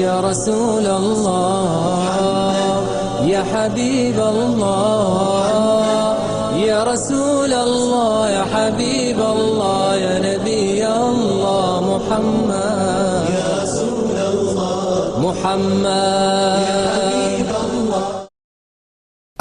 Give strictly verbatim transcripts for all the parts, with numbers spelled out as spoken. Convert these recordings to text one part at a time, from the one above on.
يا رسول الله، يا حبيب الله، يا رسول الله، يا حبيب الله، يا نبي الله محمد. يا رسول الله، محمد. يا حبيب الله.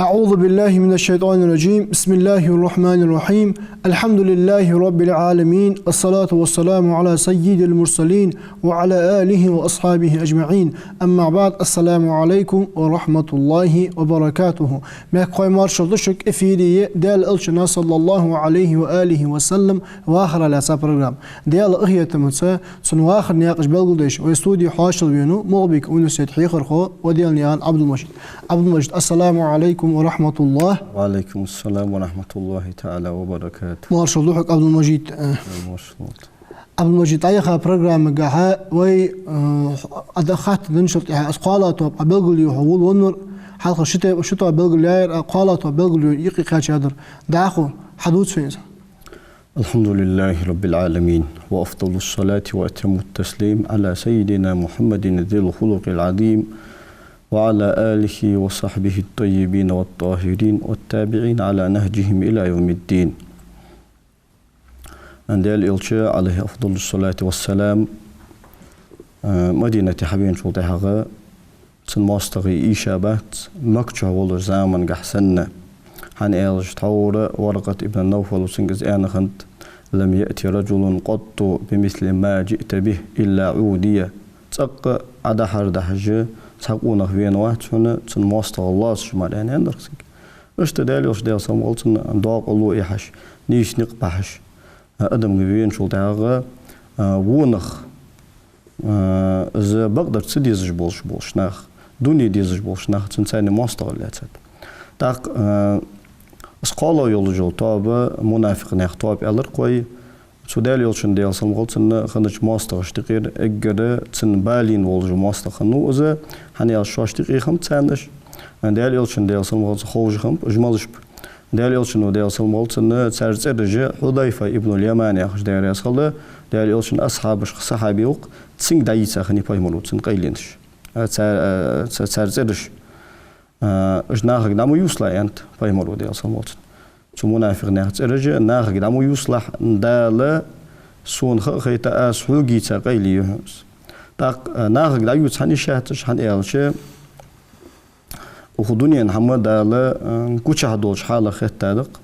أعوذ بالله من الشيطان الرجيم. بسم الله الرحمن الرحيم. الحمد لله رب العالمين. الصلاة والسلام على سيد المرسلين وعلى آله وأصحابه أجمعين. أما بعد. السلام عليكم ورحمة الله وبركاته. Мехкахой, маршал да шуга. Эфире я Даьла Элчан, صلى الله عليه وآله وسلم, вахара лаьца программа. Даьла къахетамца цун вахара наькъаш белгалдеш вай студе хьоашалгӀа венав МагӀалбика университета хьехархо Ваделнаькъан Ӏабдул-Мажид. Ӏабдул-Мажид, السلام عليكم ورحمة الله. وعليكم السلام ورحمة الله تعالى وبركاته. Маршал да хьога, Ӏабдул-Мажид. Э, маршал да. Ӏабдул-Мажид, дӀаяхача программагахьа вай, э, Ӏа хаттар денначул тӀехьагӀа, аз кхоалагӀа тоба белгалъю хьо вул веннар, хьалхара ши тоба, ши тоба белгалъяьяр, а кхоалагӀа тоба белгалъю юкъе кхаьчадар. ДӀахо хьадувца вайна из. الحمد لله رب العالمين، وأفضل الصلاة وأتم التسليم على سيدنا محمد ذي الخلق العظيم، وعلى آله وصحبه الطيبين الطاهرين، والتابعين على نهجهم إلى يوم الدين. Даьла Элча, عليه أفضل الصلاة والسلام, э, Мадинате хьавеначул тӀехьагӀа цун моастагӀий ийша бац, Макка чу волча замангахь санна. ХӀана аьлча тхьовра Варакъат ибн Навфала цунга из аьнна хиннад: لم يأت رجل قط بمثل ما جئت به إلا عودي. ЦӀаккха Ӏа дахьар дахьаш цхьа къонах вена вац хьона, цун моастагӀал лоацаш мара, аьнна, аьннадар цунга. Иштта Даьла Элча, Даьла салам хилда цунна, докъалоӀехьаш, нийса никъ бахьаш, а, адамга веначул тӀехьагӀа, а, вонах, а, из бакъдар ца дезаш болаш, болаш нах, дуне дезаш болаш нах, цунца цхьана моастагӀал лаьцад. ТӀаккха, а, из кхоалагӀа йолаш йола тоба мунафикъ наьха тоба аьлар-кх вай. Цу Даьла Элчан, Даьла салам хилда цунна, хиннача моастагӀашта юкъера эггара цунна балийна волаш вола моастагӀа хиннав из, хӀана аьлча шоашта юкъе хиннаб царнаш. Даьла Элчан, Даьла салам хилда цунна, ховш хиннаб уж малаш ба. Даьла Элчано, Даьла салам хилда цунна, цар цӀераш Хьудайфа ибн аль-Яман яхаш, Даьла раьза хилда, Даьла Элчан асхьабашка сахьаби ва-кх, цунга дӀаийца хиннай пайхамаро цун къайленаш. А, цар, а, ца-, цар цӀераш. А, уж нахага дӀа ма ювцалахь, аьннад пайхамаро, Даьла салам хилда цунна. Цу мунафикъ наьха цӀераш нахага дӀа ма ювцалахь, Дала сона ха а хайта, аз хьога ийца къайле я хьона из. ТӀаккха, а, нахага дӀаювца хӀана йиш яц уж, хӀана аьлча, укх дунен хӀама Дала, а, гучахь долча хьалах хеттадакх.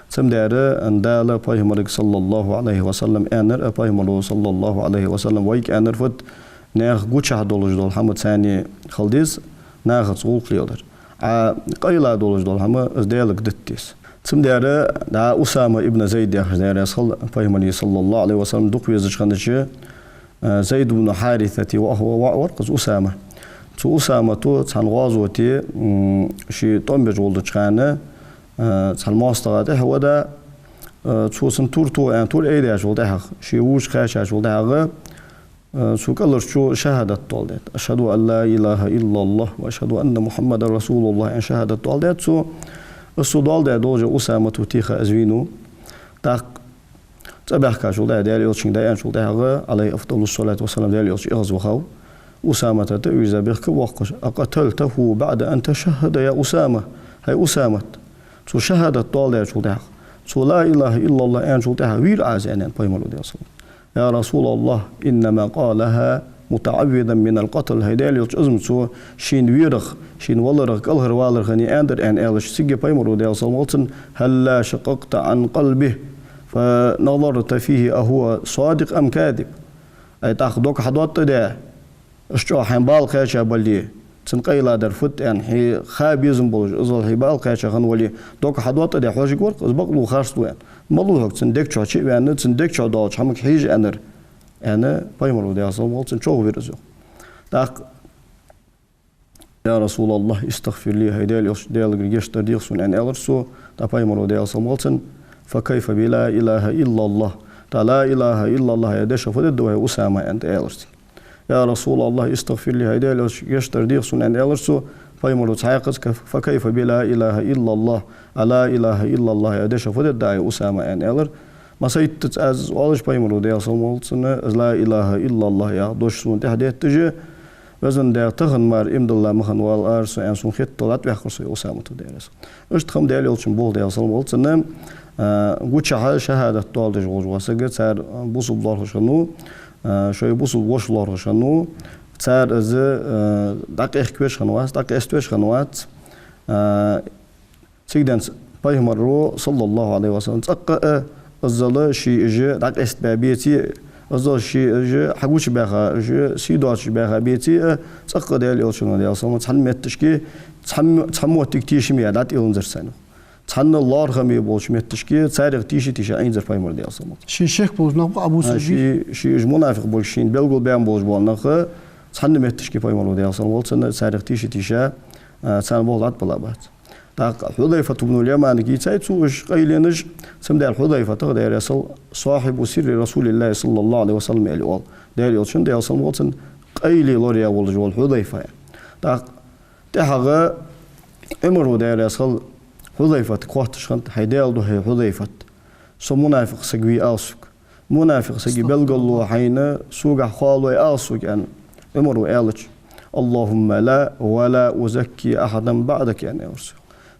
Цудухьа Дала пайхамарга, صلى الله عليه وسلم, аьннар, а, пайхамаро, صلى الله عليه وسلم, вайга аьннар фуд: наьха гучахь долаш дола хӀама царна хила деза, нахаца гӀулакх леладар. Ӏа къайла долаш дола хӀама из Даьлага дита деза. Цудухьа дӀа Усама ибн Зайд яхаш, Даьла раьза хилда, пайхамара, صلى الله عليه وسلم, дукха везаш хиннача, а, Зайд ибн Хьарисата воӀ, воӀ вар-кх из Усама. Цу Усамата цхьан гӀазоте, м, ше тӀом беш волча хана, а, цхьан моастагӀа тӀехьа вада, а, цо цунна тур тоха аьнна, тур айдаьчул тӀехьагӀа, ше вувцаш кхаьчачул тӀехьагӀа, а, цу кӀалхара чу шахӀадат доаладаьд. أشهد أن لا إله إلا الله وأشهد أن محمدا رسول الله, аьнна, шахӀадат доаладаьд цо. Из цо доаладаь долча Усамата теха из вийнав. ТӀаккха цӀабаьхкачул тӀехьагӀа, Даьла Элчанга дӀааьнначул тӀехьагӀа, عليه أفضل الصلاة والسلام, Даьла Элча эгӀазвахав. Усамата тӀавийрза бехк а боаккхаш: أقتلته بعد أن تشهد يا أسامة؟ ХӀай Усамат, цо шахӀадат доаладаьчул тӀехьагӀа, цо لا إله إلا الله аьнначул тӀехьагӀа вийрий Ӏа из, аьннад пайхамаро, Даьла салам хилда цунна. يا رسول الله، إنما قالها متعوذا من القتل. ХӀай Даьла Элча, из-м цо шийна верах, шийна валарах, кӀалхарваларах аьннадар, аьнна, аьлча, цига пайхамаро, Даьла салам хилда цунна: هلا شققت عن قلبه فنظرت فيه أهو صادق أم كاذب؟ Ай, тӀаккха дог хьадоттадаь, иштта чӀоагӀа хьайна бала кхаьча бале, цун къайла дар фуд аьнна, хье ха безам болаш, иззал хье бала кхаьча хинна вале, дог хьадоттадаь хьожаргвар-кх из, бакълув, харцлув аьнна. Малув хьога, цун дег чу чу а ваьнна, цун дег чу долча хӀамага хьежа аьннар, аьнна, пайхамаро, Даьла салам хилда цунна, човхавир из, йоах. ТӀаккха: يا رسول الله، استغفر لي, хӀай Даьла Элча, Даьлагара гешт дар деха сона, аьнна, аьлар цо. ТӀаккха пайхамаро, Даьла салам хилда цунна: فكيف بلا إله إلا الله؟ ТӀаккха لا إله إلا الله яха дешах фу дергда вай, Усама, аьнна, тӀа аьлар цунга. يا رسول الله، استغفر لي, хӀай Даьла Элча, гешт дар деха сона, аьнна, аьлар цо. Пайхамаро цхьаькхаза: فكيف بلا إله إلا الله؟ Ӏа لا إله إلا الله яха дешах фу дергда Ӏа, Усама, аьнна, аьлар. массайттаза аз оалаш, пайхамара, Даьла салам хилда цунна, из «لا إله إلا الله» яха дош сона тӀехьа детташ, Везан Даьла, тахан мара иман дилла ма хиннавалар со, аьнна, сона хетта латваьккхар со, йоах Усамата, Даьла раьза хилва цунна. Иштта хӀама, Даьла Элчано боху, Даьла салам хилда цунна, а, гучахьа шахӀадат доаладеш волаш вола саг, цар бусалба лоархӀаш хиннав, а, шоай бусалба воша лоархӀаш хиннав, цар из, а, дӀакъехкавеш хиннавац, дӀакъаьставеш хиннавац. А, цига денз пайхамара, صلى الله عليه وسلم, цӀаккха а иззал ший уж дӀакъаьстабаь беце а, иззал ший уж хьагучабаьха, уж сий доацаш баьха беце а, цӀаккха Даьла Элчано, Даьла салам хилда цунна, цхьан метташка, цхьан, цхьан моттиг тешаме а дӀатӀаиланзар царна. Цхьанна лоархӀаме болча метташка царех тийша-тийша Ӏийнзар пайхамар, Даьла салам хилда цунна. Шийна шек болаш нах ба Абу А, Саид. Ший, ший уж мунафикъ болаш, шийна белгалбаьнна болаш бола нах, цхьанна метташка пайхамара, Даьла салам хилда цунна, царех тийша-тийша, а, царна болх латтабалла бац. ТӀаккха Хьузайфат ибн аль-Яманага йийцай цо уж къайленаш, цамдер Хьузайфатах, Даьла раьза хилва, صاحب سر رسول الله صلى الله عليه وسلم аьле оал. Даьла Элчан, Даьла салам хилда цунна, къайле лораяь волаш вола Хьузайфа. ТӀаккха тӀехьагӀа Ӏумара, Даьла раьза хилва, Хьузайфатага хоатташ хиннад: «ХӀай Даьла духьа, Хьузайфат, со мунафикъ саг вий ала сога. Мунафикъ сага белгало хьайна согахьа хоалой ала сога», аьнна, Ӏумара аьлча: «اللهم لا، ولا أزكي أحدا بعدك», аьнна, аьлар цо.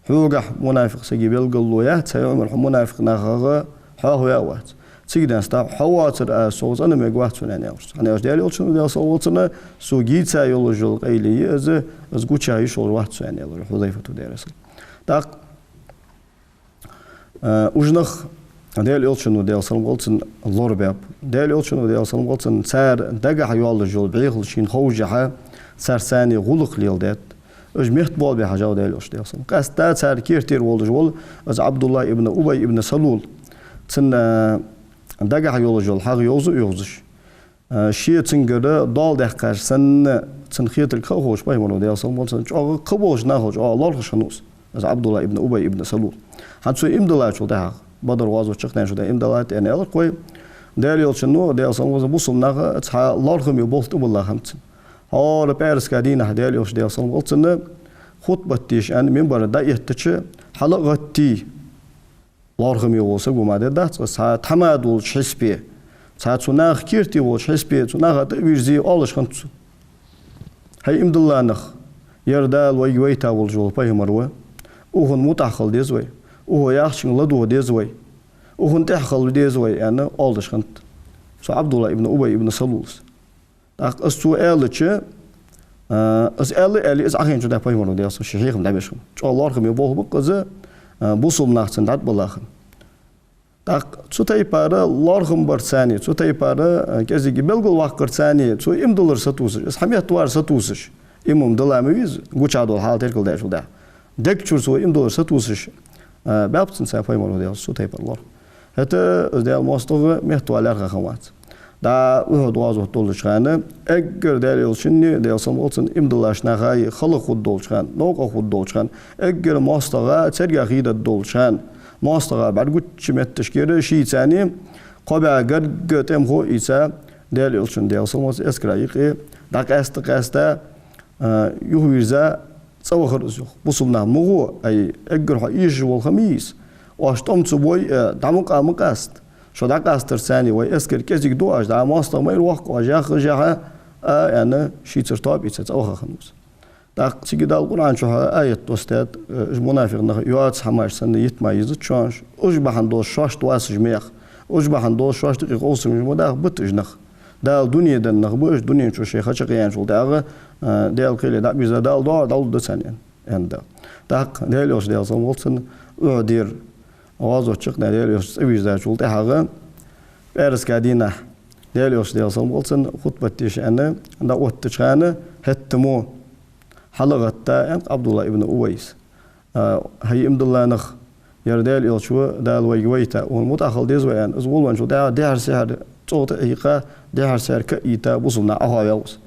Хьогахьа мунафикъ сага белгало яц, хӀай Ӏумар, хьо мунафикъ нахах хьоахаваь а вац. Цига денз тӀаккха хьо воацар аз цох цӀена мегаш вац сона, аьнна, аьлар цо. ХӀана аьлча Даьла Элчано, Даьла салам хилда цунна, сога йийца йолаш йола къайле я из, из гучахьа йиш йолаш вац со, аьнна, аьлар Хьузайфата, Даьла раьза хилва. ТӀаккха А, уж нах Даьла Элчано, Даьла салам хилда цунна, лорабаьб. Даьла Элчано, Даьла салам хилда цунна, цар дагахьа йолаш йола бӀехал шийна ховшшехь, царца цхьана гӀулакх леладаьд. Уж метта болх бе хьажав Даьла Элча, Даьла салам хилда цунна. Къаьстта цар кертера волаш вола из Ӏабдуллахь ибн Убай ибн Салул, цун, а, дагахьа йолаш йола хьагӀ йовза а йовзаш, а, ше цунгара доал даьккхача санна, цун хетарг ха а ховш, пайхамара, Даьла салам хилда цунна, чӀоагӀа кхыболча нахал чӀоагӀа лоархӀаш хиннав из, из Ӏабдуллахь ибн Убай ибн Салул. ХӀанз цо иман диллачул тӀехьагӀа, Бадр гӀазота чакхдаьнначул тӀехьагӀа иман диллад аьнна аьлар-кх вай. Даьла Элчано, Даьла салам хилда цунна, бусалба наха цхьа лоархӀаме болх тӀабиллад хӀанз цунна. ХӀара пӀаьраска дийнахьа Даьла Элча, Даьла салам хилда цунна, хутбат деш аьнна минбара дӀаэттача, хьала а гӀаттий, лоархӀаме вола саг ва ма дергдац-кх, цхьа тхьамада волча хьисапе, цхьа цу наха керте волча хьисапе, цу наха тӀа а вийрза, оалаш хиннад цо: «ХӀай иман дилла нах, ер Дала вайга вайта волаш вола пайхамар ва, укхунна мутӀахьа хила деза вай, укхо яхачунга ладувгӀа деза вай, укхунна тӀехьа хила деза вай», аьнна, оалаш хиннад цу Ӏабдуллахь ибн Убай ибн Салула. ТӀаккха из цо аьлча, а, из аьлча, аьле, из Ӏохайначул тӀехьагӀа пайхамара, Даьла салам хилда цунна, ший хьехам дӀабеш хиннав. ЧӀоагӀа лоархӀаме болх ба-кх из, а, бусалба нах цунна дӀатӀабилла хиннаб. ТӀаккха цу тайпара лоархӀам барца цхьана, цу тайпара, а, кӀезига белгалваккхарца цхьана, цо иман диллар сатувсаш, из хьаметта вар сатувсаш, иман дилла ма вий из, гучахьа дола хьал теркалдаьчул тӀехьагӀа. Дег чура цо иман диллар сатувсаш, а, баьб цунца пайхамара, Даьла салам хилда цунна, цу тайпара лоархӀам. ХӀаьта из Даьла моастагӀа метта валар лаьрхӀа хиннавац. ДӀа Ухьуд гӀазот долча хана эггара Даьла Элчанна, Даьла салам хилда цунна, иман диллача наха халахургдолча хана, новкъахургдолча хана, эггара моастагӀа царга хьийдадолча хана, моастагӀа бӀаргагуча метташкара ший цхьана кхо бӀаь гаргга тӀемахо а ийца, Даьла Элчан, Даьла салам хилда цунна, эскара юкъе дӀакъаьста-къаьста, а, юхавийрза, цӀавахар из, йоах. Бусалба нах ма гӀо, ай, эггара хьо эшаш вола ха ма йий из. Оаш тӀом ца бой, э, дӀа ма къа-, ма къаста. Шо дӀакъастарца цхьана вай эскар кӀезига ду, оаш дӀа моастагӀа майра воаккх оаш, яххашехь, а, аьнна, шийцара тоаба ийца цӀаваха хиннав из. ТӀаккха цига Дала Къуръан чу аят доссадаьд, э, уж мунафикъ нах йоаца хӀамаш санна йита ма йизац шоана, уж бахьан долаш шоашта васаш мех, уж бахьан долаш шоашта юкъе къовсамаш ма даха, бита уж нах. Дала дуне денна нах ба уж, дунен чу шоай ха чакхъяьнначул тӀехьагӀа, а, Даьла кхеле дӀабирза, Дала доагӀар дӀалургда царна, аьнна, аьннад Дала. ТӀаккха Даьла Элча, Даьла салам хилда цунна, Ухьудера гӀазот чакхдаьнна Даьла Элча цӀавийрзачул тӀехьагӀа, пӀаьраска дийнахьа Даьла Элча, Даьла салам хилда цунна, хутбат деш аьнна дӀаоттача хана, хӀаьта мо хьала а гӀатта, аьннад Ӏабдуллахь ибн Увайса: А, хӀай иман дилла нах, ер Даьла Элча ва, Дала вайга вайта, укхунна мутӀахьа хила деза вай, аьнна, из волавенначул тӀехьагӀа дехьара-сехьара цӀогӀа тӀа а хьийкха, дехьара-сехьара ка а ийта, бусалба наха Ӏохоаваьв из.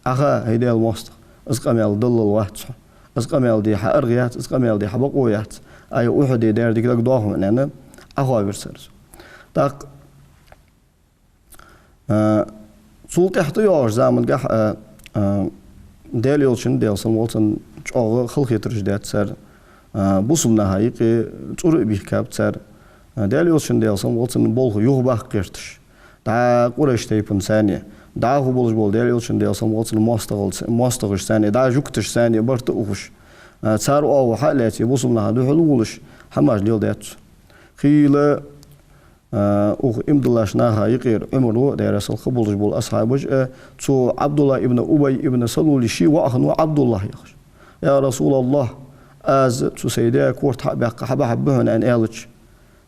Ӏоха, хӀай Даьла моастагӀа, из къамаьл диллал вац хьо. Из къамаьл де хьа аргӀа яц, из къамаьл де хьа бокъо яц. Ай, Ухьуде даьр дика дагадоагӀа хьона, аьнна, Ӏохоавир цар из. ТӀаккха А, цул тӀехьа тӀайоагӀача замангахьа, а, а, Даьла Элчанна, Даьла салам хилда цунна, чӀоагӀа халахетараш даьд цар, а, бусалба наха юкъе цӀура а бийхкаб цар, Даьла Элчан, Даьла салам хилда цунна, болх юхабаккха гӀерташ, дӀа Къурайш тайпан царна, дӀахо болаш бола Даьла Элчан, Даьла салам хилда цунна, моастагӀал-, моастагӀаш царна, дӀа жугташ царна барт а ухаш, цар оагӀув хьа а лаьце, бусалба наха духьал а волаш, хӀамаш леладаьд цо. Хийла, укх иман диллача наха юкъера Ӏумара, Даьла раьза хилва цунна, болаш бола асхьабаш а, цу Ӏабдуллахь ибн Убай ибн Салула ший воӀ хиннав Ӏабдуллахь яхаш. «يا رسول الله, аз цу сай даь корта хьа а баьккха, хьабахьаргба хьона», — аьнна аьлча,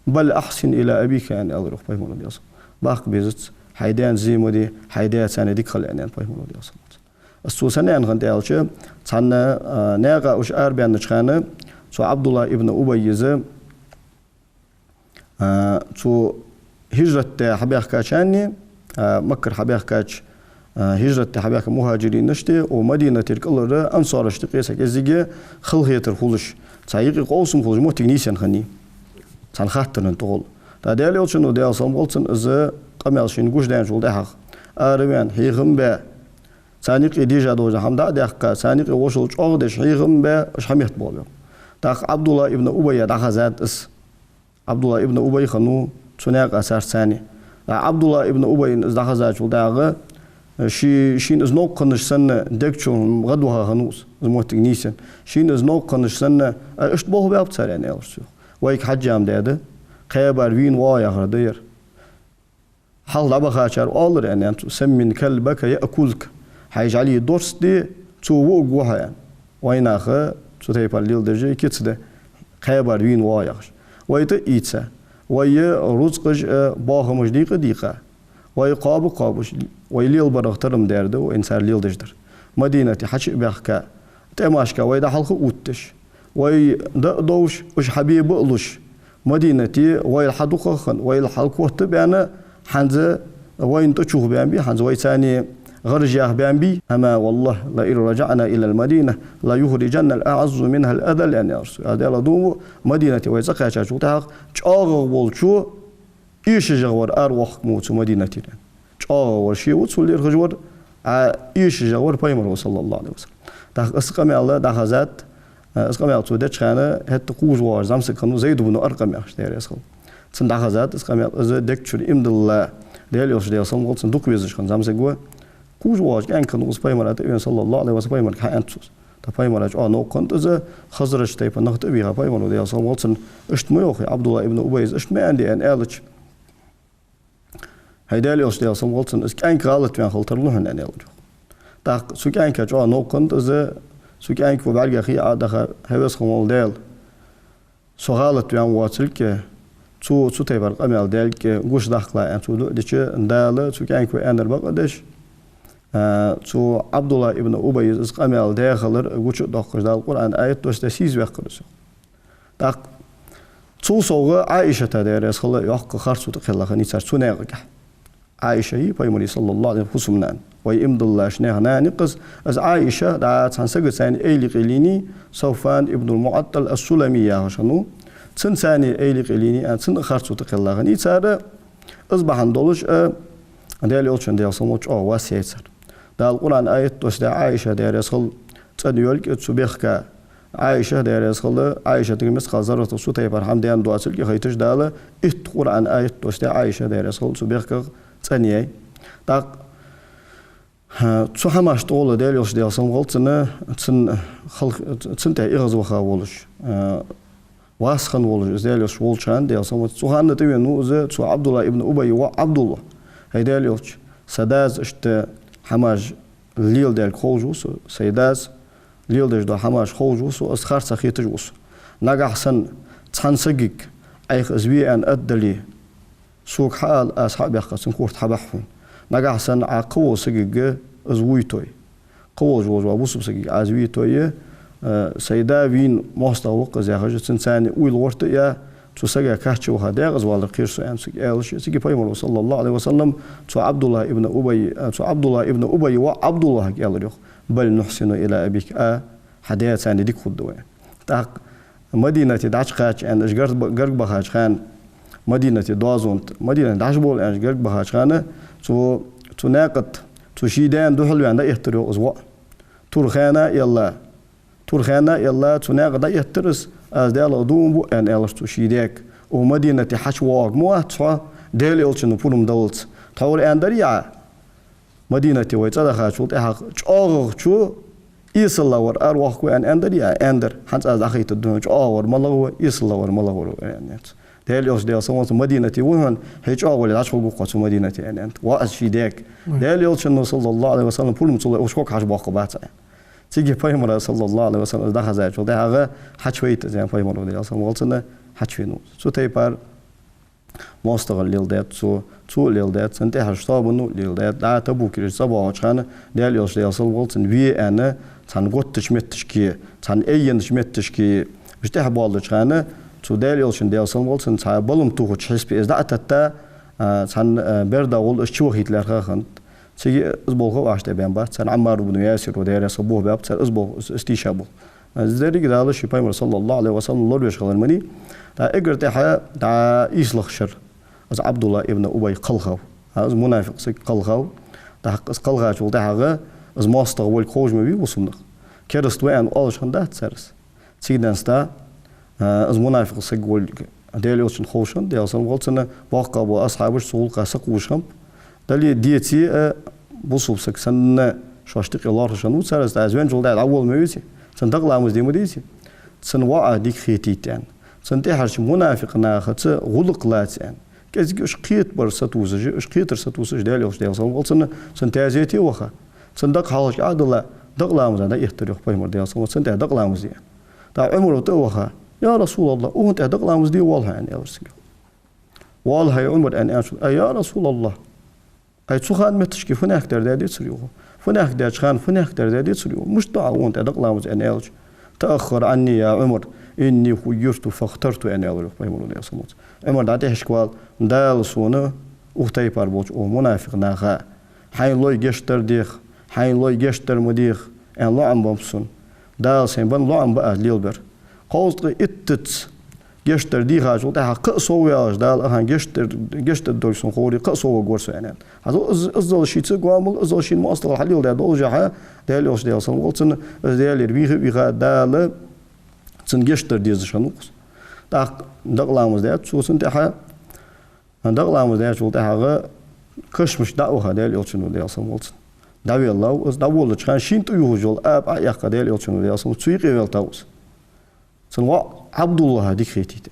«بل أحسن إلى أبيك», — аьнна аьлар йоах пайхамара, Даьла салам хилда цунна. «Баккха безац, хьай даьна зе ма де, хьай даь царна дика хила», — аьнна аьлар пайхамара, Даьла салам хилда цунна. Из цо сенна аьнна хиннад аьлча, цхьан, а, наькъа уж арабаьннача хана цу Ӏабдуллахь ибн Убайс, а, цу хӀижрат даь хьабаьхкачарна, а, Маккара хьабаьхкача, а, хӀижрат даь хьабаьхка мухӀажиринашта, укх Мадинатера кӀалхара ансарашта юкъе цхьа кӀеззига халахетар хулаш, цхьа юкъе къовсам хулаш моттиг нийсъенна хиннай, цхьан хаттара тӀагӀолла. ТӀаккха Даьла Элчано, Даьла салам хилда цунна, из къамаьл шийна гуш даьнначул тӀехьагӀа, араваьнна, хьехам баь, царна юкъе дийша дола хӀама дӀа а даьккха, царна юкъе вошал чӀоагӀдеш, хьехам баь, уж хьаметтабоалабаьб. ТӀаккха Ӏабдуллахь ибн Убайга дӀахазад из. Ӏабдуллахь ибн Убай хиннав цу наькъа царца цхьана. ТӀаккха Ӏабдуллахь ибн Убайна из дӀахазачул тӀехьагӀа, ший-, шийна из новкъа хиннача санна, дег чу гӀадваха хиннав из, из моттиг нийсъенна. Шийна из новкъа хиннача санна: «Ай, иштта болх баьб цар», — аьнна аьлар цо. «Вайга хьежжа-м даьд, кхаь бӀаьра вийна воагӀа яхар да ер. Хьалха дӀабахачар оалар, — аьнна аьлар цо, — سمن كلبك يأكلك, хьай жӀали дорс де, цо вуаргва хьо», — аьнна. Вай наха цу тайпара леладеш кица да, кхаь бӀаьра вийна воагӀа яхаш. Вай тӀа а ийца, вай рузкъаш а, боахамаш дийкъа а дийкъа, вай кхоаба а кхоабаш, вай лелабарах тара-м даьр да вайна цар леладеш дар. Мадинате хьачу а баьхка, тӀемашка вай дӀахьалха а увттадеш, вай даа а довш, уж хьабе ба а луш, Мадинате вайл хьадукхагӀа хинна, вайл хьалкотта а баьнна, хӀанз вайна тӀачувхабаьннабий, хӀанз вай царна гӀараш яхабаьннабий. «أما والله لئن رجعنا إلى المدينة ليخرجن الأعز منها الأذل», — аьнна аьлар цо. Аз Даьлах дув буъ, Мадинате вай цӀакхаьчачул тӀехьагӀа чӀоагӀагӀа волчо эшаш вар аравоаккхаргва цу Мадинатера. ЧӀоагӀагӀа вар ше ва цул лерхӀаш вар, а эшаш вар пайхамар ва, صلى الله عليه وسلم. ТӀаккха из къамаьл дӀахазад, из къамаьл цо деча хана, хӀаьта кхувш воагӀаш зӀамсаг хиннав Зайд ибн Аркъам яхаш, Даьла раьза хилва цунна. Цунна дӀахазад из къамаьл, из дег чура иман дилла, Даьла Элча, Даьла салам хилда цунна, дукха везаш хинна зӀамсаг ва. Кхувш воагӀаш кӀаьнк хиннав из, пайхамара тӀавена, صلى الله عليه وسلم, пайхамарга хьаьннад цо из. ТӀаккха пайхамара чӀоагӀа новкъа хиннад из, Хазраж тайпан нах тӀа а вийха пайхамара, Даьла салам хилда цунна, иштта ма йоахий Ӏабдуллахь ибн Убайс, иштта ма аьннадий, аьнна аьлча: «ХӀай Даьла Элча, Даьла салам хилда цунна, из кӀаьнк гӀалат ваьнна хила тарлу хьона», — аьнна аьлар йоах. ТӀаккха цу кӀаьнка чӀоагӀа новкъа хиннад из, цу кӀаьнко бӀаргех хьадаха: «ХӀай Веза хинна вола Даьла, со гӀалат ваьнна воацилга, цо цу тайпара къамаьл даьлга гучадаккхалахь», — аьнна цо дуӀа дича, Дала цу кӀаьнко аьннар бакъдеш, а, цу Ӏабдуллахь ибн Убайс из къамаьл даь хилар гуча а доаккхаш, Дала Къуръан аят доссадаь сийсаз ваьккхар из. ТӀаккха цул совгӀа Ӏаишата, Даьла раьза хилва, йоккха харцо тӀакхелла хиннай цар цу наькъагахь. Ӏаиша я пайхамара, صلى الله عليه وسلم, хӀусамнана. Вай иман диллача наьха нана я-кх из. Из Ӏаиша дӀа цхьан сагаца цхьана эйла юкъе лийнай, Савфан ибн ал-МуӀаттал ас-Сулами яхаш хиннав. Цунца цхьана эйла юкъе лийнай, а, цунна а харцо тӀакхелла хиннай цар. Из бахьан долаш а Даьла Элчан, Даьла салам хилда цунна, чӀоагӀа вас яьй цар. Дала Къуръан аят доссадаь Ӏаиша, Даьла раьза хилва, цӀена йолга, цу бехка Ӏаиша, Даьла раьза хилва, Ӏаишатага мискъал зарратах цу тайпара хӀама даьнна доацилга хайташ, Дала итт Къуръан аят доссадаь Ӏаиша, Даьла раьза хилва, цу бехках цӀена яьй. ТӀаккха цу хӀамашта тӀагӀолла Даьла Элча, Даьла салам хилда цунна, цун халкъ, цунна тӀехьа эгӀазваха волаш, вас хинна волаш из Даьла Элча волча хана, Даьла салам хилда цунна, цу хана тӀавена ва из цу Ӏабдуллахь ибн Убайс воӀ Ӏабдуллахь: «ХӀай Даьла Элча, са дас иштта хӀамаш леладаьлга ховш ва со, сай дас леладеш дола хӀамаш ховш ва со, из харцахьа хеташ ва со. Нагахьа санна цхьан сагага Ӏайха из ве аьнна аргдале, сога хьаала, аз хьа а баьккха, цун корта хьабахьа хьона. Нагахьа санна Ӏа кхыволча сагага из вуйтой. Кхыволаш волаш вола бусалба сагага Ӏа из вийтой, а, сай да вийна моастагӀа ва-кх из яхаш, цунца цхьана уйла гӀерта а яь, цу сага кхаьча ваха декъаза валар кхер со», — аьнна цига аьлча, цига пайхамара, صلى الله عليه وسلم, цу Ӏабдуллахь ибн Убай, а, цу Ӏабдуллахь ибн Убайс воӀа Ӏабдуллахьага аьлар йоах: «بل نحسن إلى أبيك, а, хьа даь царна дика хургда вай». ТӀаккха Мадинате дӀачукхача аьнна, уж гарга ба-, гарга бахача хана, Мадинате доазон тӀа, Мадинате дӀачубовла аьнна, уж гарга бахача хана, цу, цу наькъа тӀа, цу ший даьна духьал ваьнна дӀаэттар йоах из воӀ. Тур хана а елла, тур хана а елла, цу наькъа дӀаэттар из, аз Даьлах дув буъ аьнна, аьлар цо ший даьга. Укх Мадинате хьачувоагӀаргма вац хьо, Даьла Элчано пурам даллалца. Тхьовра аьннадар яхь, Мадинате вай цӀадахачул тӀехьагӀа чӀоагӀагӀчо эсала вар аравоаккхаргва аьнна аьннадар яхь, аьннадар. ХӀанз аз дӀахайтаргда хьона, чӀоагӀа вар малагӀа ва, эсала вар малагӀа ва, аьнна. Даьла Элча, Даьла салам хилда цунна, Мадинате ва хьона, хье чӀоагӀа вале, дӀачухургва-кх хьо цу Мадинате, аьнна, аьннад. ВоӀаз ший даьга. Даьла Элчано, саллаллахӀу Ӏалайхи ва саллам, пурам ца лой, уж ког хьажа боаккхаргбац Ӏа. Цига Пайхамара, саллаллахӀу Ӏалайхи ва саллам, из дӀахезачул тӀехьагӀа хьачувайта из, аьнна, Пайхамара, Даьла салам хилда цунна, хьачувенав. Цу тайпара моастагӀал леладаьд цо, цо а леладаьд, цун тӀехьарча тоабано а леладаьд. ДӀа Табукерча цӀабоагӀача хана Даьла Элча, Даьла салам хилда цунна, ве аьнна, цхьан готтача метташка, цхьан айеннача метташка уж тӀехьабоалача хана, цу Даьла Элчан, Даьла салам хилда цунна, цхьа балам тохача хьисапе из дӀа а тетта, а, цхьан, а, берда гӀолла уж чувахийта лаьрхӀа хиннад. Цига из болх а вӀаштӀехьабаьннабац царна, Ӏаммар ибн Ясир ва, Даьла раьза хилва, бохабаьб цар из болх, из, из тийшаболх. Из деррига Дала ший Пайхамар, саллаллахӀу Ӏалайхи ва саллам, лоравеш хилар ма дий. ТӀаккха эггара тӀехьа дӀа ийслагӀа шера из Ӏабдуллахь ибн Убай кхелхав. А, из мунафикъ саг кхелхав. ТӀаккха из кхелхачул тӀехьагӀа из моастагӀа волга ховш ма вий бусалба нах. Кераста ва аьнна оалаш хиннадац цар из. Цига денз тӀа, а, из мунафикъ саг волга Даьла Элчанна ховш хиннад, Даьла салам хилда цунна, боккхий бола асхьабаш цу гӀулакха сакхувш хиннаб. Дале а, деце а, бусалба саг санна шоашта юкъе лоархӀаш хиннав цар из. ТӀаккха из венначул тӀехьагӀа дӀаволла ма веций, цунна дакъа ламаз де ма деций, цун воӀа дика хетийта аьнна, цун тӀехьарча мунафикъ нахаца гӀулакх лаца аьнна. КӀезига уж кхетабар сатувсаш, уж кхетар сатувсаш Даьла Элча, Даьла салам хилда цунна, цун таьзете ваха. Цун дакъа хьалхашка Ӏодилла, дакъа ламаза дӀаэттар, йоах Пайхамара, Даьла салам хилда цунна, цунна тӀехьа дакъа ламаз де аьнна. ТӀаккха Ӏумара тӀаваха: «Я РасулаллахӀ, укхунна тӀехьа дакъа ламаз де воалл хьо», — аьнна, аьлар цунга. «Воалл хьай, Ӏумар», — аьнна, аьнначул: «Ай, я РасулаллахӀ, ай, цу хана метташка фуннахьа тара даь децар, йоах. Фуннахьа даьча хана фуннахьа тара даь децар, йоах. Мишта ду Ӏа укхунна тӀехьа дакъа ламаз?» — аьнна аьлча: «تأخر عني يا عمر، إني خيرت فاخترت», — аьнна аьлар, йоах, Пайхамара, Даьла салам хилда цунна. Ӏумар, дӀатӀехьашка вала, Дала сона укх тайпара болча укх мунафикъ наха хьайна лой гешт дар деха, хьайна лой гешт дар ма деха аьнна лоӀам беннаб сона. Дала сайна бенна лоӀам ба аз лелабер. Кхузткъеи иттазза гешт дар дийхачул тӀехьагӀа кхы а совваьлча, Дала ахьа гешт дар, гешт дергдолга сона ховре, кхы а совваргвар со, аьнна, аьннад. ХӀанз из, иззал шийца гоамал, иззал шийна моастагӀал хьалеладаь долашехьа, Даьла Элча, Даьла салам хилда цунна, из Даьлагара вийха а вийха, Дала цунна гешт дар дезаш хиннав-кх из. ТӀаккха дакъа ламаз даьд цо цунна тӀехьа. Дакъа ламаз даьчул тӀехьагӀа кашамашка дӀа а ваха Даьла Элчано, Даьла салам хилда цунна, дӀавеллав из. ДӀаволлача хана шийна тӀаювхаш йола аба Ӏояьккха Даьла Элчано, Даьла салам хилда цунна, цу юкъе веллав из, цун воӀа Ӏабдуллахьа дика хетийта.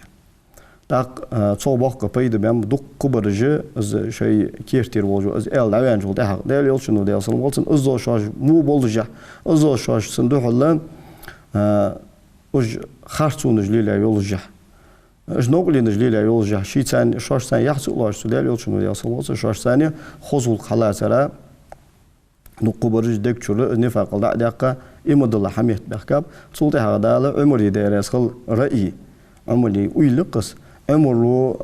ТӀаккха, а, цох боккха пайда беннаб, дуккхабараш, из шоай кертера волаш ва из аьла дӀаваьнначул тӀехьагӀа, Даьла Элчано, Даьла салам хилда цунна, иззал шоаш во болашехь, иззал шоаш цунна духьала, а, уж харцонаш лелаяь йолашехь, уж новкъарлонаш лелаяь йолашехь, шийца, шоашца яхь ца луш, цу Даьла Элчано, Даьла салам хилда цунна, шоашца хоза гӀулакх хьалацар, дуккхабараш дег чура из нифакъал дӀа а даьккха, иман дилла хьа метта баьхкаб. Цул тӀехьагӀа Дала Ӏумара, Даьла раьза хилва, раъй, Ӏумара уйла я-кх из, Ӏумара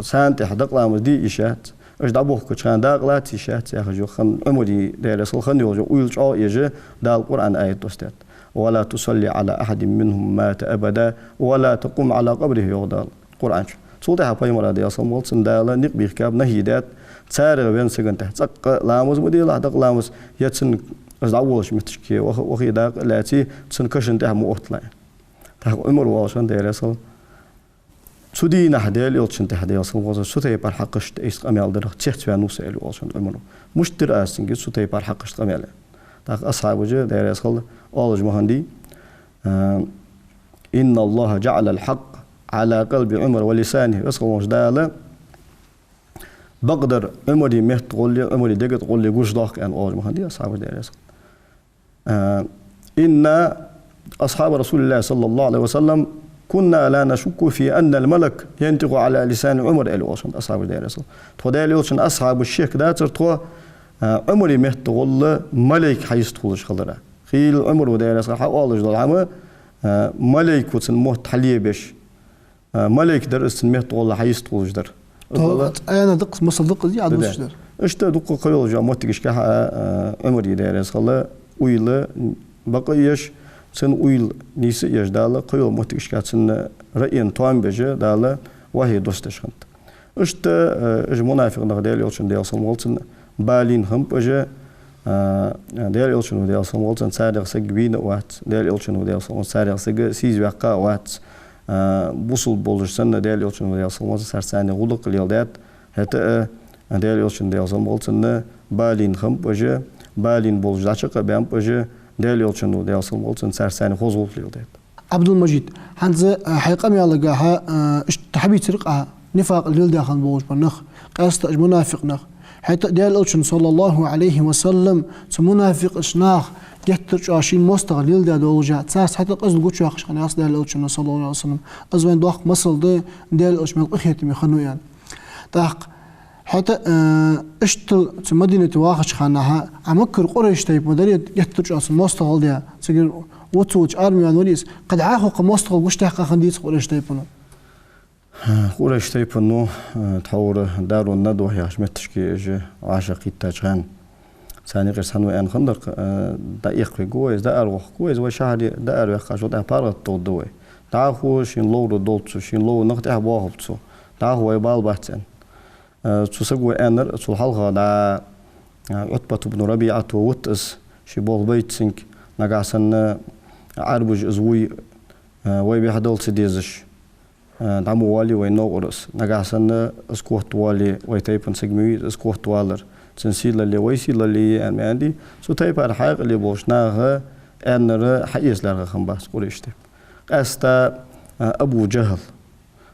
царна тӀехьа дакъа ламаз де йиш яц, уж дӀабохкача хана дакъа лаца йиш яц яхаш йоах, хӀана, Ӏумара, Даьла раьза хилва, хинна йола уйла чӀоагӀа еш, Дала Къуръан аят доссадаьд: «ولا تصل على أحد منهم مات أبدا ولا تقم على قبره», — йоах Дала Къуръан чу. Цул тӀехьагӀа Пайхамара, Даьла салам хилда цунна, Дала никъ бийхкаб, нахьи даьд, царех венна сагана тӀехьа цӀаккха ламаз ма делахь, дакъа ламаз, е цун из дӀаволлача метташка ваха, вахе дакъа а лаьце, цун кашан тӀехьа ма отталахь. ТӀаккха Ӏумар оалаш хиннад, Даьла раьза хилва: «Цу дийнахьа Даьла Элчан тӀехьа, Даьла салам хилда цунна, цу тайпара хьакхашта айса къамаьл дарах цецваьннав со», — аьнна, оалаш хиннад Ӏумара. Мишта дир аз цунга цу тайпара хьакхашта къамаьл? ТӀаккха асхьабаша, Даьла раьза хилва, оалаш ма хиннадий, а: «إن الله جعل الحق على قلب عمر ولسانه», Веза хинна волча Дала бакъдар Ӏумара метта гӀоллеи, Ӏумара дега тӀа гӀоллеи гучадоаккх, аьнна, оалаш ма хиннадий асхьабаша, Даьла раьза хилва. А: «إنا أصحاب رسول الله صلى الله عليه وسلم كنا لا نشك في أن الملك ينطق على لسان عمر», — аьле оалаш хиннад асхьабаша, Даьла раьза хилва. Тхо Даьла Элчан асхьабаш шек дацар тхо, а, Ӏумара метта гӀолла малайк хьайистхулаш хилара. Хийла Ӏумара, Даьла раьза хилва, хьаоалаш дола хӀама, а, малайко цун мотт хьалебеш, а, малайк дар из цун метта гӀолла хьайистхулаш дар. Тхо Из ала- аьнна даккхас, масал даккхас, я, Даьла. Ӏадвусаш дар. Иштта дукха кхыйолча моттигашка, а, Ӏумара, Даьла раьза хилва, уйла, бакъ а еш, цун уйла нийса а еш, Дала кхыйола моттигашка цун раъйна тоам беш, Дала вахьи доссадеш хиннад. Иштта, э, уж мунафикъ нах, Даьла Элчано, Даьла салам хилда цунна, балийна хиннаб уж, э, Даьла Элчано, Даьла салам хилда цунна, царех саг вийна а вац, Даьла Элчано, Даьла салам хилда цунна, царех саг сийсазваьккха а вац, А, бусалба болаш санна, Даьла Элчано, Даьла салам хилда цунна, царца цхьана гӀулакх леладаьд. ХӀаьта а, Даьла Элчано, Даьла салам хилда цунна, балийна хиннаб уж, балийна болаш дӀачакхбаьннаб уж, Даьла Элчано, Даьла салам хилда цунна, царца цхьана хоза гӀулакх леладаьд. Ӏабдул-Мажид, хӀанз, а, хьай къамаьлагахьа, а, иштта хьабийцар-кх Ӏа нифакъ леладаь хинна болаш бола нах, къаьстта уж мунафикъ нах. ХӀаьта а Даьла Элчано, саллаллахӀу Ӏалайхи ва саллам, цу мунафикъаш наха геттара чӀоагӀа шийна моастагӀал леладаь долаш, царца хӀаьта а къизал гучаяьккхаш хиннаяц Даьла Элчано, саллаллахӀу Ӏалайхи ва саллам. Из вайна доккха масал да, Даьла Элча мел къахетаме хиннав аьнна. ТӀаккха хӀаьта а, э, иштта цу Мадинате вахача хана Ӏа Маккара Къурайш тайпа ма дарий, геттара чӀоагӀа цунна моастагӀал даь, цигара вуц-вуц арми ваьнна вар из, кхы дӀахо-кх моастагӀал гучадаьккха хиннадий цу Къурайш тайпано? Къурайш тайпано, э, тхьовра Дарун-Надва яхача метташка уж вӀашагӀкхийттача хана, царна юкъера цхьанне аьнна хиннадар-кх, э, дӀаэккхавергва вай из, дӀаарвоаккхаргва вай из, вай шахьаре дӀаараваьккхачул тӀехьагӀа паргӀата тӀа гӀоргда вай. ДӀахо шийна ловра долча, шийна ловра нах тӀехьа боахалба цо. ДӀахо вай бала бац аьнна. Э, цу саго аьннар, цул хьалха дӀа, э, Ӏутбат ибн РабиӀата вита из, ше болх байта цунга, нагахьа санна Ӏарбаша из вуй, э, вай бӀехдала ца дезаш, э, дӀа ма воалий вай новкъара из. Нагахьа санна из котвоале, вай тайпан саг ма вий из котвалар. Цун сийлалле вай сийлалле я аьнна ма аьннадий. Цу тайпара хьаькъале болча наха аьннар хьаэца лаьрхӀа хиннабац Къурайш тайпа. Къаьстта, э, Абу ЖахӀл.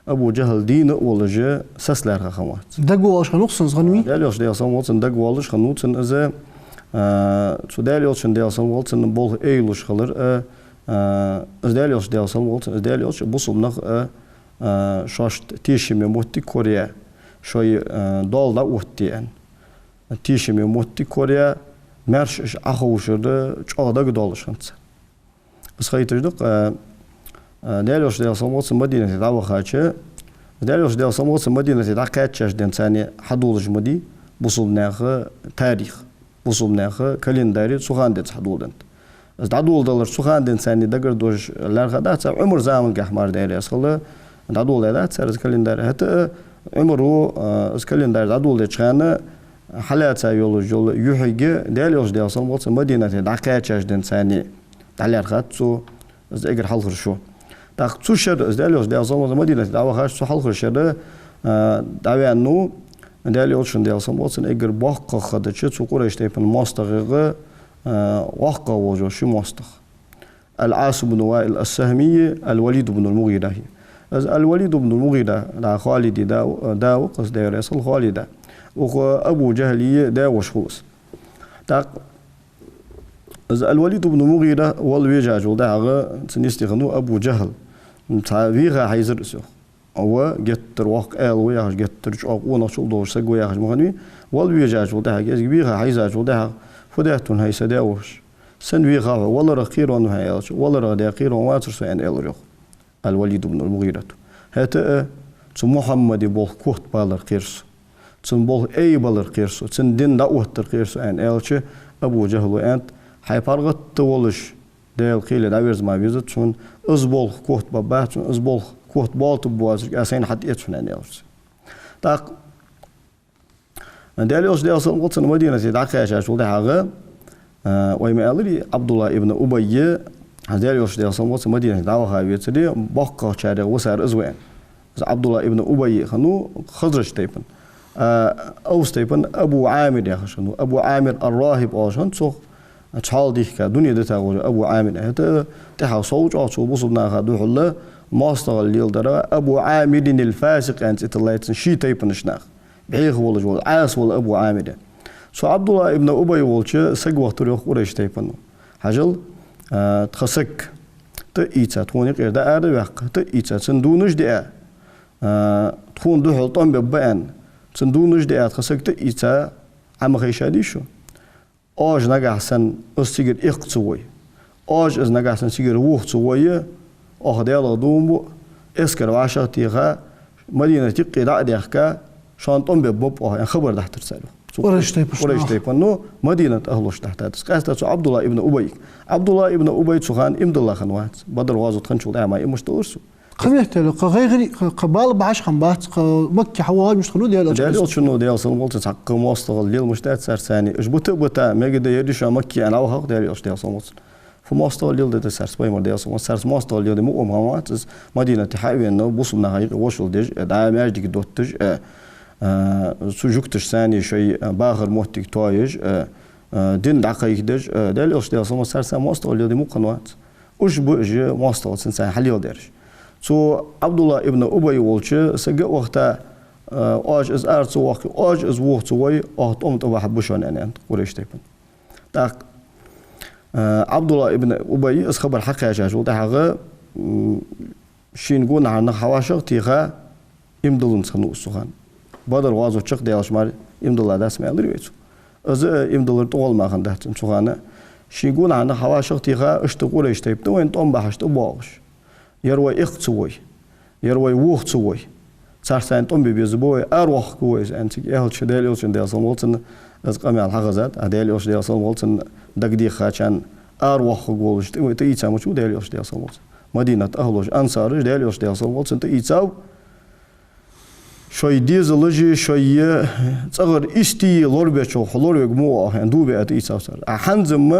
Абу ЖахӀл дийна а волаш, саца лаьрхӀа хиннавац. Дагавоалаш хиннав-кх цунна из, хӀана вий? Даьла Элча, Даьла салам хилда цунна, дагавоалаш хиннав цунна из, а, цу Даьла Элчан, Даьла салам хилда цунна, болх айалуш хилар, а, а, из Даьла Элча, Даьла салам хилда цунна, из Даьла Элча бусалба нах, а, а, шоашта тешаме моттиг кораяь, шоай, а, доал дӀаоттаде аьнна. Тешаме моттиг кораяь, маьрша уж Ӏоховшар чӀоагӀа дагадоалаш хиннад царна. Из хайташ да-кх, а, а, Даьла Элча, Даьла салам хилда цунна, Мадинате дӀавахача, Даьла Элча, Даьла салам хилда цунна, Мадинате дӀакхаьчача денз царна хьадоалаш ма дий бусалба наьха тарих, бусалба наьха календарь цу хана денз хьадоладеннад. Из дӀадоладалар цу хана денз царна дагардоалаш лаьрхӀа дац, Ӏумара замангахьа мара, Даьла раьза хилва, дӀадоладаьдац цар из календарь. ХӀаьта а Ӏумара, а, из календарь дӀадоладеча хана хьалаьца йолаш йола юхьиг Даьла Элча, Даьла салам хилда цунна, Мадинате дӀакхаьчача денз царна дӀалаьрхӀад цо, из эггара хьалхара шу. ТӀаккха цу шера из Даьла Элча, Даьла салам хилда цунна, Мадинате дӀавахача цу хьалхарча шера, а, дӀаваьннав Даьла Элчан, Даьла салам хилда цунна, эггара боккхагӀа хиннача цу Къурайш тайпан моастагӀех, а, воккхагӀа волаш вола ши моастагӀа. Ал-Ӏас ибн Ваил ас-Сахьми, ал-Валид ибн ал-МугӀира. Из ал-Валид ибн ал-МугӀира, да, Халида да, да ва-кх из, Даьла раьза хилва, Халида. Укх Абу ЖахӀла даь-воша хул из. ТӀаккха из ал-Валид ибн ал-МугӀира вала вежачул тӀехьагӀа цун йисте хиннав Абу ЖахӀл. Цхьа веха хьайзар из, йоах. Ва геттара воккха аьла ва яхаш, геттара чӀоагӀа къонахчал долаш саг ва яхаш ма хиннавий, вала вежачул тӀехьагӀа, кӀезига веха хьайзачул тӀехьагӀа, фу даьд хьона, хӀай са даь-воша? Сенна веха хьо, валарах кхерон ва хьо, аьлча, валарах даь кхерон вацар со, аьнна, аьлар, йоах, ал-Валид ибн ал-МугӀирата. ХӀаьта а цу Мухьаммада болх котбалар кхер со, цун болх айбалар кхер со, цун дин дӀаоттар кхер со, аьнна, аьлча, Абу ЖахӀла аьннад: хьай паргӀата волаш Даьла кхеле дӀаверза ма везац хьона, из болх котбаргбац хьона, из болх котбоалабергбоацар Ӏа сайна хьатӀаэц хьона, аьнна, аьлар цо. ТӀаккха Даьла Элча, Даьла салам хилда цунна, Мадинате дӀакхаьчачул тӀехьагӀа, а, вай ма аьларий, Ӏабдуллахь ибн Убай, хӀанз Даьла Элча, Даьла салам хилда цунна, Мадинате дӀаваха вецаре боккхагӀчарех висар из ва аьнна. Из Ӏабдуллахь ибн Убай хиннав Хазраж тайпан. А, Авс тайпан Абу Ӏамир яхаш хиннав. Абу Ӏамир ар-РахӀиб оалаш хиннад цох, цхьоалагӀа дийхка, дуне дита волаш Абу Ӏамир. ХӀаьта тӀехьагӀа сов чӀоагӀа цо бусалба наха духьала моастагӀал леладар Абу Ӏамирин ал-Фасикъ аьнна цӀи тиллай цунна ший тайпанча наха. БӀеха волаш вола, Ӏаса вола Абу Ӏамир. Цу Ӏабдуллахь ибн Убай волча саг вахийтар, йоах, Къурайш тайпано. Хьажал, а, тха саг тӀаийца, тхона юкъера дӀаараваьккха, тӀаийца, цун дувнаш диа, а, тхона духьал тӀом бергба аьнна, цун дувнаш диа тха саг тӀаийца, Ӏа ма хайшадий шо? Оаш нагахьа санна из цигара эккха ца вой, оаш из нагахьа санна цигара воха ца вой, оаха Даьлах дув бу, эскар вӀашагӀтеха, Мадината юкъе дӀа а даьхка, шоана тӀом бергба оаха, аьнна, хабар дахьийтар цар, йоах. Цу Къурайш тайпан, Къурайш наха, тайпано Мадината ахӀлошта дахьийтад из. Къаьстта цу Ӏабдуллахь ибн Убайга. Ӏабдуллахь ибн Убай цу хана иман дилла хиннавац. Бадр гӀазот хинначул тӀехьагӀа мара иман диллар цо. Кхы меттел, кхы гӀайгӀари, кхы, кхы бала бахьаш хиннабац, кхы Макка хьавоагӀаш хиннав Даьла Элча. Даьла Элчано, Даьла салам хилда цунна, цхьаккха моастагӀал леладаьд царца цхьана. Уж бита а бита, мегаргда, ер дийша Макка аьнна, вахав Даьла Элча, Даьла салам хилда цунна. Фу моастагӀал леладаьд царца, пайхамар, Даьла салам хилда цунна, царца моастагӀал леладаь ма оал хӀама вац из, Мадинате хьа а вена, бусалба наха юкъе вошал деш, э, дӀа маьждиг доттадеш, э, э, цу жугташца цхьана шоай, э, бахара моттиг тоаеш, э, э, дин дӀакхайкадеш, э, Даьла Элча, Даьла салам хилда цунна, царца моастагӀал леладаь мукъа хӀама вац. Уж ба уж моастагӀал цунца хьалеладераш. Цу Ӏабдуллахь ибн Убай волча сага а вахийта, э, оаш из ара ца воаккхе, оаш из вуха ца вой, оаха тӀом тӀабахьа ба шоана, аьннад Къурайш тайпан. ТӀаккха, э, Ӏабдуллахь ибн Убай из хабар хьакхаьчачул тӀехьагӀа, м, шийна гонахьарнах хьавӀашагӀтеха, иман дилланзар хиннав из цу хана. Бадр гӀазот чакхдаьлча мара иман дилла дац ма аьлар вай цо. Из а иман диллар тӀагӀолла мара хиннадац цун цу хана. Шийна гонахьарнах хьавӀашагӀтеха, иштта Къурайш тайпан вайна тӀом бахьаш тӀабоагӀаш. Ер вай эккха ца вой, ер вай вуха ца вой, царца цхьана тӀом бе беза ба вай, аравоаккхаргва вай из, аьнна цига аьлча, Даьла Элчан, Даьла салам хилда цунна, из къамаьл хьахезад. А Даьла Элча, Даьла салам хилда цунна, дагадехачарна аравоаккхаргволаш тӀа-, тӀаийцар мичав Даьла Элча, Даьла салам хилда цунна? Мадинат ахӀлаш, ансараш Даьла Элча, Даьла салам хилда цунна, тӀаийцар: шоай дезалаши шоай цӀагӀара истий лорабечох лоравергва мо оаха, аьнна, дув биа тӀаийцар цар. А хӀанз-м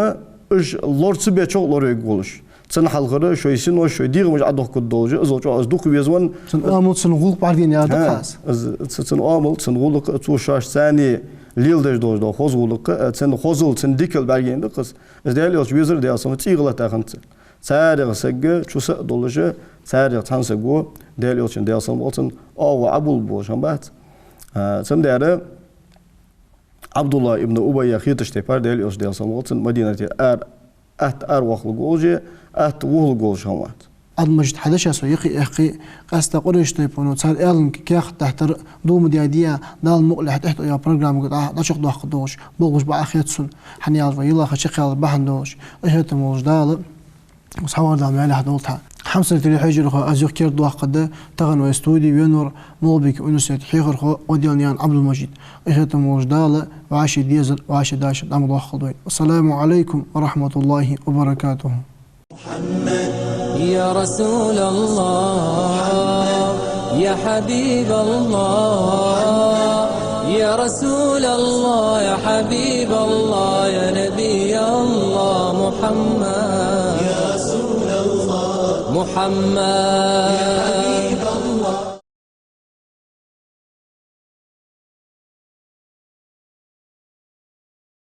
уж лора ца бечох лоравергволаш, цун хьалхара шоай синош, шоай дегӀамаш Ӏодохкаргдолаш, иззал чӀоагӀа из дукха везавенна. Цун оамал, цун гӀулакх бӀаргадайна яр да-кх из. Из, ц-, цун оамал, цун гӀулакх, цо шоашца цхьана леладеш долаш дола хоза гӀулакх, цун хозал, цун дикал бӀаргадайна да-кх из. Из Даьла Элча везар, Даьла салам хилда цунна, цӀий гӀалат хиннад цун. Царех саг чу са а долаш, царех цхьан саго Даьла Элчан, Даьла салам хилда цунна, оагӀув Ӏобуллаболаш хӀама бац. А, цудухьа Ӏабдуллахь ибн Убайга хеташ тайпара Даьла Элча, Даьла салам хилда цунна, Мадинате ара, атта аравоаккхаргволаш, атта вухаргволаш хӀама вац. Ӏабдул-Мажид, хьа деша со юхе а эккхе, къаьстта Къурайш тайпано цар аьнна каьхат дахьийтар, дув ма даьдий, Дала мукъалехь тӀехьа тӀайоагӀача программага дӀа-, дӀачакхдоаккхаргдолаш, бокъонаш бакъахьа хет сона, хӀана аьлча вай йола хьакхаьча балха бахьан долаш. Къахетам болаш Дала, укх хьавар Дала маьлехьа долда хьа. Хьамсара телехьежархой, аз юха кердадоаккхаргда тахан вай студе венавар Малгобекан университета хьехархо ГӀоделнаькъан Ӏабдул-Мажид. Къахетам болаш Дала вӀаший дезар, вӀаший дашар тӀа ма доаккхалда вай. Ассаламу Ӏалайкум ва рахьматуллахӀи ва баракатухӀ. يا رسول الله، يا حبيب الله، يا رسول الله، يا حبيب الله، يا نبي الله، محمد، يا رسول الله، محمد.